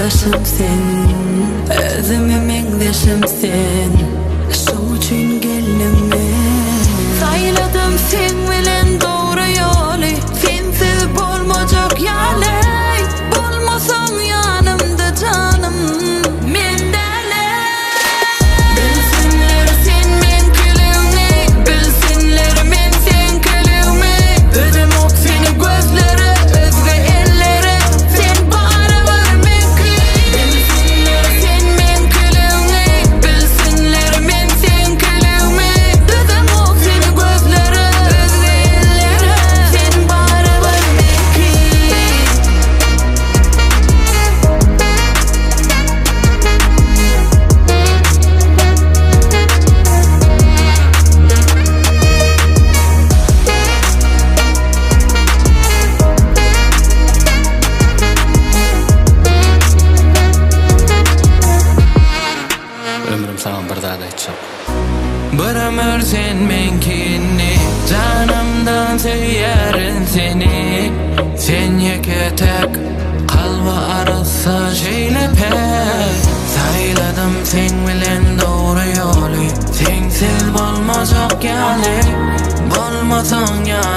Gardaşym sen, özüme meňzeşim sen Şoň üçin geldim men. Saýladym seň bilen dogry ýoly Sensiz bolmajak ýaly Bolmasaň ýanymda janym Men däli. Bilsinler sen meňkiligiňi Bilsinler men seňkiligimi Özemok seni gözlere Özge ellere Sen barybir meňki Bilsinler sen meňkiligiňi Bilsinler men seňkiligimi Özemok seni gözlere Özge ellere Sen barybir meňki. Ömrüm saňa bir zat aýtjak. Bir ömür sen meňki indi Janymdan söýýärin seni Sen ýeke täk Kalby arassa şeýle päk Saýladym seň bilen dogry ýoly Sensiz bolmajak ýaly Bolmasaň ýa.